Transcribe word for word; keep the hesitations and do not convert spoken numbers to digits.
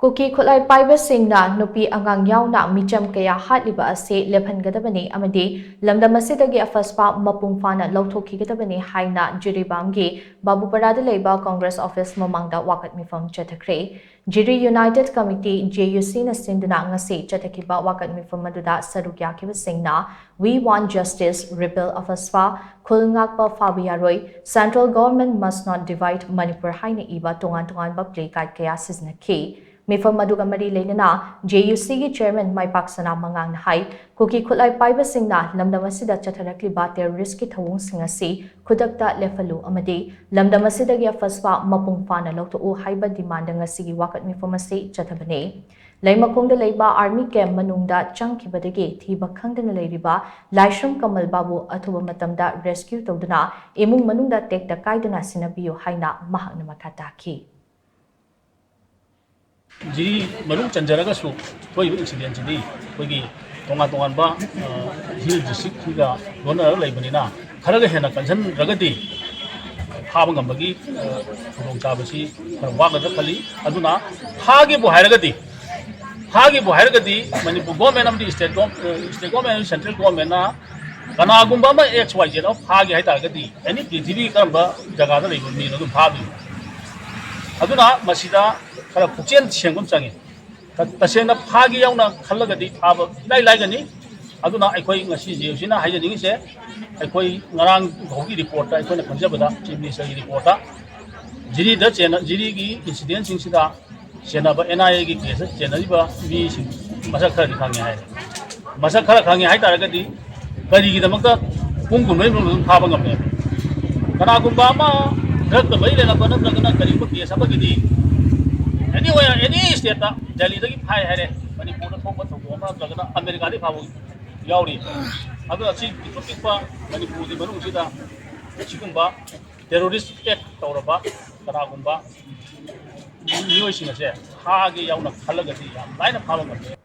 ꯀꯨꯀꯤ ꯈꯨꯠꯂꯥꯏ ꯄꯥꯏꯕꯁꯤꯡꯅ ꯅꯨꯄꯤ ꯑꯉꯥꯡ ꯌꯥꯎꯅ ꯃꯤꯆꯝ ꯀꯌꯥ ꯍꯥꯠꯂꯤꯕ ꯑꯁꯤ ꯂꯦꯞꯍꯟꯒꯗꯕꯅꯤ ꯑꯃꯗꯤ ꯂꯝꯗꯝ ꯑꯁꯤꯗꯒꯤ ꯑꯐꯁꯄꯥ ꯃꯄꯨꯡ ꯐꯥꯅ ꯂꯧꯊꯣꯛꯈꯤꯒꯗꯕꯅꯤ ꯍꯥꯏꯅ ꯖꯤꯔꯤꯕꯥꯝꯒꯤ ꯕꯥꯕꯨꯄꯔꯥꯗ ꯂꯩꯕ ꯀꯣꯡꯒ꯭ꯔꯦꯁ ꯑꯣꯐꯤꯁ ꯃꯃꯥꯡꯗ ꯋꯥꯀꯠ ꯃꯤꯐꯝ ꯆꯠꯊꯈ꯭ꯔꯦ꯫ ꯖꯤꯔꯤ ꯌꯨꯅꯥꯏꯇꯦꯗ ꯀꯃꯤꯇꯤ, ꯖꯦ ꯌꯨ ꯁꯤꯅ ꯁꯤꯟꯗꯨꯅ ꯉꯁꯤ ꯆꯠꯊꯈꯤꯕ ꯋꯥꯀꯠ ꯃꯤꯐꯝ ꯑꯗꯨꯗ ꯁꯔꯨꯛ ꯌꯥꯈꯤꯕꯁꯤꯡꯅ "We want justice, repeal AFSPA, ꯈꯨꯜ ꯉꯥꯛꯄ ꯐꯥꯕ ꯌꯥꯔꯣꯏ, Central Government must not divide Manipur" ꯍꯥꯏꯅ ꯏꯕ ꯇꯣꯉꯥꯟ ꯇꯣꯉꯥꯟꯕ ꯄ꯭ꯂꯦ ꯀꯥꯔꯗ ꯀꯌꯥ ꯁꯤꯖꯤꯟꯅꯈꯤ꯫ ꯃꯤꯐꯝ ꯑꯗꯨꯒ ꯃꯔꯤ ꯂꯩꯅꯅ ꯖꯦ ꯌꯨ ꯁꯤꯒꯤ ꯆꯦꯌꯔꯃꯦꯟ ꯃꯥꯏꯄꯥꯛ ꯁꯅꯥ ꯃꯉꯥꯡꯅ ꯍꯥꯏ, ꯀꯨꯀꯤ ꯈꯨꯠꯂꯥꯏ ꯄꯥꯏꯕꯁꯤꯡꯅ ꯂꯝꯗꯝ ꯑꯁꯤꯗ ꯆꯠꯊꯔꯛꯂꯤꯕ ꯇꯦꯔꯣꯔꯤꯁꯀꯤ ꯊꯧꯑꯣꯡꯁꯤꯡ ꯑꯁꯤ ꯈꯨꯗꯛꯇ ꯂꯦꯞꯍꯜꯂꯨ ꯑꯃꯗꯤ ꯂꯝꯗꯝ ꯑꯁꯤꯗꯒꯤ ꯑꯐꯁꯄꯥ ꯃꯄꯨꯡ ꯐꯥꯅ ꯂꯧꯊꯣꯛꯎ ꯍꯥꯏꯕ ꯗꯤꯃꯥꯟꯗ ꯉꯁꯤꯒꯤ ꯋꯥꯀꯠ ꯃꯤꯐꯝ ꯑꯁꯤ ꯆꯠꯊꯕꯅꯤ꯫ ꯂꯩꯃꯈꯣꯡꯗ ꯂꯩꯕ ꯑꯥꯔꯃꯤ ꯀꯦꯝꯞ ꯃꯅꯨꯡꯗ ꯆꯪꯈꯤꯕꯗꯒꯤ ꯊꯤꯕ ꯈꯪꯗꯅ ꯂꯩꯔꯤꯕ ꯂꯥꯏꯁ꯭ꯔꯝ ꯀꯃꯜ ꯕꯥꯕꯨ ꯑꯊꯨꯕ ꯃꯇꯝꯗ ꯔꯦꯁꯀ꯭ꯌꯨ ꯇꯧꯗꯨꯅ ꯏꯃꯨꯡ ꯃꯅꯨꯡꯗ ꯇꯦꯛꯇ ꯀꯥꯏꯗꯅ ꯁꯤꯟꯅꯕꯤꯌꯨ ꯍꯥꯏꯅ ꯃꯍꯥꯛꯅ ꯃꯈꯥ ꯇꯥꯈꯤ꯫ ꯖꯤꯔꯤ ꯃꯅꯨꯡ ꯆꯟꯖꯔꯒꯁꯨ ꯊꯣꯛꯏꯕ ꯏꯟꯁꯤꯗꯦꯟꯁꯤꯗꯤ ꯑꯩꯈꯣꯏꯒꯤ ꯇꯣꯉꯥꯟ ꯇꯣꯉꯥꯟꯕ, ꯑ, ꯍꯤꯜ ꯗꯤꯁꯇ꯭ꯔꯤꯛꯁꯤꯡꯒ ꯂꯣꯟꯅꯔꯒ ꯂꯩꯕꯅꯤꯅ ꯈꯔꯒ ꯍꯦꯟꯅ ꯀꯟꯁꯤꯟꯗ꯭ꯔꯒꯗꯤ ꯐꯥꯕ ꯉꯝꯕꯒꯤ, ꯑ, ꯈꯨꯗꯣꯡꯆꯥꯕꯁꯤ ꯈꯔ ꯋꯥꯒꯗ꯭ꯔꯥ ꯈꯜꯂꯤ꯫ ꯑꯗꯨꯅ ꯐꯥꯒꯦꯕꯨ ꯍꯥꯏꯔꯒꯗꯤ, ꯐꯥꯒꯦꯕꯨ ꯍꯥꯏꯔꯒꯗꯤ ꯃꯅꯤꯄꯨꯔ ꯒꯣꯔꯃꯦꯟ ꯑꯃꯗꯤ ꯁ꯭ꯇꯦꯠ ꯒꯣꯔ-, ꯑ, ꯁ꯭ꯇꯦꯠ ꯒꯣꯔꯃꯦꯟ ꯑꯃꯗꯤ ꯁꯦꯟꯇ꯭ꯔꯦꯜ ꯒꯣꯔꯃꯦꯟꯅ ꯀꯅꯥꯒꯨꯝꯕ ꯑꯃ ꯑꯦꯛꯁ ꯋꯥꯏ ꯖꯦꯗ ꯑꯃ ꯐꯥꯒꯦ ꯍꯥꯏ ꯇꯥꯔꯒꯗꯤ ꯑꯦꯅꯤ ꯄ꯭ꯔꯤꯊꯤꯕꯤ ꯀꯔꯝꯕ ꯖꯒꯥꯗ ꯂꯩꯕ ꯃꯤꯅꯣ ꯑꯗꯨꯝ ꯐꯥꯗꯣꯏꯅꯤ꯫ ꯑꯗꯨꯅ ꯃꯁꯤꯗ ꯈꯔ ꯄꯨꯛꯆꯦꯜ ꯁꯦꯡꯕ ꯑꯃ ꯆꯪꯉꯤ꯫ ꯇ-, ꯇꯁꯦꯡꯅ ꯐꯥꯒꯦ ꯌꯥꯎꯅ ꯈꯜꯂꯒꯗꯤ ꯐꯥꯕ ꯏꯂꯥꯏ ꯂꯥꯏꯒꯅꯤ꯫ ꯑꯗꯨꯅ ꯑꯩꯈꯣꯏ ꯉꯁꯤ ꯖꯦ ꯌꯨ ꯁꯤꯅ ꯍꯥꯏꯖꯅꯤꯡꯉꯤꯁꯦ, ꯑꯩꯈꯣꯏ ꯉꯔꯥꯡ ꯐꯥꯎꯒꯤ ꯔꯤꯄꯣꯔꯠꯇ ꯑꯩꯈꯣꯏꯅ ꯈꯟꯖꯕꯗ ꯆꯤꯐ ꯃꯤꯅꯤꯁꯇꯔꯒꯤ ꯔꯤꯄꯣꯔꯠꯇ ꯖꯤꯔꯤꯗ ꯆꯦꯟꯅ-, ꯖꯤꯔꯤꯒꯤ ꯏꯟꯁꯤꯗꯦꯟꯁꯤꯡꯁꯤꯗ ꯆꯦꯟꯅꯕ ꯑꯦꯟ ꯑꯥꯏ ꯑꯦꯒꯤ ꯀꯦꯁꯇ ꯆꯦꯟꯅꯔꯤꯕ ꯃꯤꯁꯤꯡ ꯃꯁꯛ ꯈꯔꯗꯤ ꯈꯪꯉꯦ ꯍꯥꯏꯔꯦ꯫ ꯃꯁꯛ ꯈꯔ ꯈꯪꯉꯦ ꯍꯥꯏ ꯇꯥꯔꯒꯗꯤ ꯀꯔꯤꯒꯤꯗꯃꯛꯇ ꯄꯨꯡ ꯀꯨꯟꯃꯔꯤ ꯃꯅꯨꯡꯗ ꯑꯗꯨꯝ ꯐꯥꯕ ꯉꯝꯃꯦ? ꯀꯅꯥꯒꯨꯝꯕ ꯑꯃ ꯗ꯭ꯔꯒꯇ ꯃꯔꯤ ꯂꯩꯅꯕ ꯅꯠꯇ꯭ꯔꯒꯅ ꯀꯔꯤꯒꯨꯝꯕ ꯀꯦꯁ ꯑꯃꯒꯤꯗꯤ ꯑꯦꯅꯤ ꯋꯦ, ꯑꯦꯅꯤ ꯁ꯭ꯇꯦꯠꯇ ꯗꯦꯜꯂꯤꯗꯒꯤ ꯐꯥꯏ ꯍꯥꯏꯔꯦ, ꯃꯅꯤꯄꯨꯔꯗ ꯊꯣꯛꯄ ꯊꯧꯗꯣꯛ ꯑꯃ ꯅꯠꯇ꯭ꯔꯒꯅ ꯑꯃꯦꯔꯤꯀꯥꯗꯒꯤ ꯐꯥꯕ ꯌꯥꯎꯔꯤ꯫ ꯑꯗꯨꯅ ꯁꯤ ꯄꯤꯛꯇ꯭ꯔꯨ ꯄꯤꯛꯄ ꯃꯅꯤꯄꯨꯔꯒꯤ ꯃꯅꯨꯡꯁꯤꯗ ꯁꯤꯒꯨꯝꯕ ꯇꯦꯔꯣꯔꯤꯁ ꯑꯦꯛ ꯇꯧꯔꯕ ꯀꯅꯥꯒꯨꯝꯕ ꯃꯤꯑꯣꯏꯁꯤꯡ ꯑꯁꯦ ꯐꯥꯒꯦ ꯌꯥꯎꯅ ꯈꯜꯂꯒꯗꯤ ꯌꯥꯝ ꯂꯥꯏꯅ ꯐꯥꯕ ꯉꯝꯃꯦ꯫